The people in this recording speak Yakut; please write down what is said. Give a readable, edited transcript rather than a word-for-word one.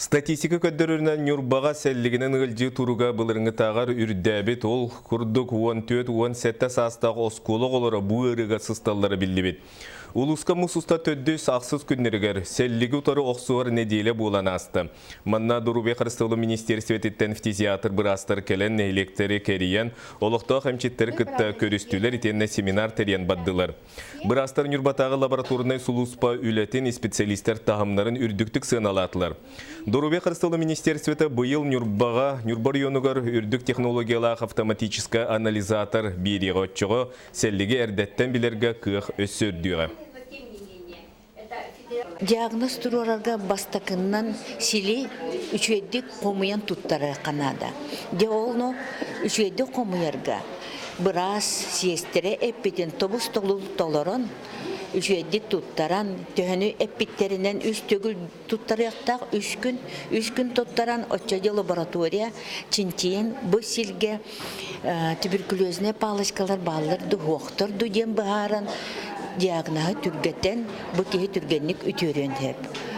Статистика көрдөрөрүнэн, Ньурбаҕа сэллигинэн ыалдьыы туруга былырыҥҥытааҕар үрдээбит. Ол курдук 14-17 саастаах оскуола оҕолоро бу ыарыыга сысталлара биллибит. Улууска муус устар төрдүс, ахсыс күннэригэр сэллиги утары охсуһар нэдиэлэ буолан ааста. Манна Доруобуйа харыстабылын министиэристибэтиттэн фтизиатр быраастар кэлэн нэһилиэктэри кэрийэн, олохтоох эмчиттэри кытта көрүстүлэр итиэннэ семинар тэрийэн бардылар. Быраастар Ньурбатааҕы лабораторнай сулууспа үлэтин специалистэр таһымнарын үрдүктүк сыаналаатылар. Доруобуйа харыстабылын министерствота быйыл Ньурбаҕа, Ньурба оройуонугар үрдүк технологиялаах автоматическай анализатор биэриэҕэ, оччоҕо сэллиги эрдэттэн билэргэ кыах өссө үрдүөҕэ. Диагноз туруорарга бастакыннан сили үчүгэйдик хомуйан туттарыахха наада. Дьэ ону үчүгэйдик хомуйарга быраас сиэстэрэ эппитин тобус-толул толорон, үчүгэйдик туттаран, төһөнү эппиттэринэн үс төгүл туттарыахтаах, үс күн, үс күн туттаран, оччо дьэ лаборатория чинчийэн бу силгэ туберкулезная палочкалар бааллар ду, суохтар ду диэн быһааран, диагноһы түргэтэн, бу киһи түргэнник үтүөрүөн сөп.